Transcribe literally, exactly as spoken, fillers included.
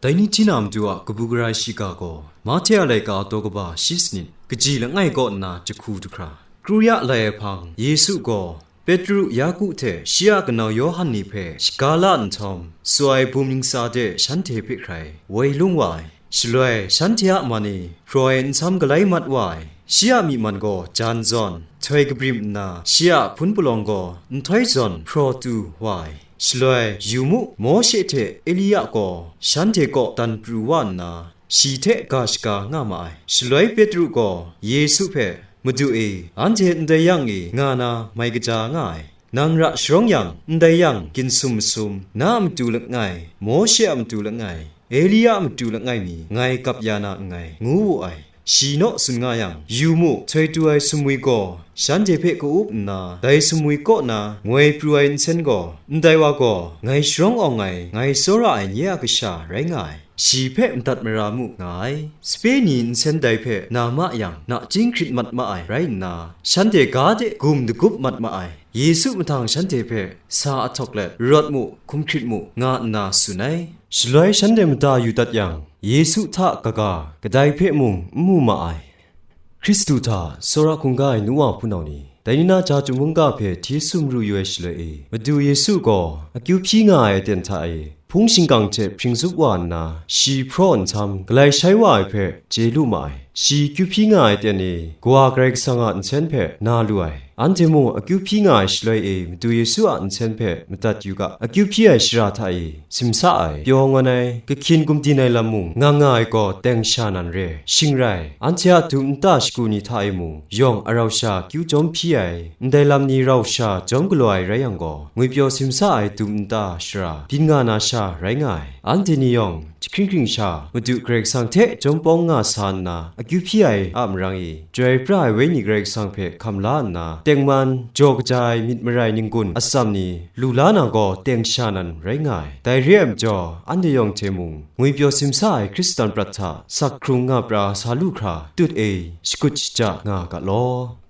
Dai ni hti na matu a kabu gara shiga gaw, Mahte a laika daw kaba shi sanit, kaji langai kaw nna jahku du hkra, kru ya lai ai hpang, Yesu gaw Petru, Yaku hte shi a kanau Yawhan ni hpe shaga la nhtawm, tsaw ai bum ningsa de shanhte hpe hkrai woi lung wa ai. Shaloi shanhte a man e hpraw ai nsam galai mat wa ai. Shi a myi man gaw jan zawn, htoi kabrim nna, shi a hpun palawng gaw nhtoi zawn hpraw tu wa ai. Shaloi, yu mu, Mawshe hte Elia gaw shanhte kaw dan pru wa nna, shi hte ga shaga nga ma ai. Shaloi Petru gaw Yesu hpe, "Madu e, anhte ndai yang e nga na mai kaja nga ai. Nang ra sharawng yang, ndai yang ginsum masum, na a matu langai, Mawshe a matu langai, Elia a matu langai mi ngai gap ya na nngai," ngu wu ai. Shi naw tsun nga yang, yu mu, htoi tu ai sumwi gaw shanhte hpe ka-up nna, dai sumwi kaw na ngoi pru ai nsen gaw, ndai wa gaw ngai sharawng awng ai, ngai tsawra ai nye a kasha rai nga ai. Shi hpe madat mara mu nga ai. Sape ni nsen dai hpe na ma yang, nachying hkrit mat ma ai rai nna, shanhte ga de gum dagup mat ma ai. Yesu mahtang shanhte hpe sa ahtawk let, "Rawt mu, hkum hkrit mu," nga nna tsun ai. Shaloi shanhte mada yu dat yang, Yesu hta kaga, kadai hpe mung n mu ma ai. Hkristu hta tsawra hkungga ai nu wa hpunau ni, dai ni na ja chyum mungga hpe hti sumru yu ai shaloi e, Madu Yesu gaw akyu hpyi nga ai aten hta e, hpung shingkang hte hpring zup wa nna, shi hpraw nhtawm, galai shai wa ai hpe chye lu ma ai. Shi akyu hpyi nga ai aten e, Kawa Karai Kasang a nsen hpe na lu ai. Anhte mung akyu hpyi nga ai shaloi e, Madu Yesu a nsen hpe madat yu ga, akyu hpyi ai shara hta e, simsa ai, pyaw ngawn ai, kahkyin gumdin ai lam mung nga nga ai gaw teng sha nan re, shing rai, anhte a dum nta shagu ni hta e mung, yawng arau sha akyu jawm hpyi ai, ndai lam ni rau sha jawm galaw ai rai yang gaw, ngwipyaw simsa ai dum nta shara byin nga na sha rai nga ai. Anhte ni yawng, jahkring hkring sha, Madu Karai Kasang hte jawm pawng nga sa nna, akyu hpyi ai a marang e, Chyoi pra ai Wenyi Karai Kasang hpe hkam la nna, tengman, jaw kaja ai myit marai ninggun atsam ni lu la na gaw teng sha nan rai nga ai. Dai re ai majaw, anhte yawng hte mung, ngwipyaw simsa ai Hkristan prat hta sak hkrung nga pra sa lu hkra, tut e, shakut shaja nga ga law.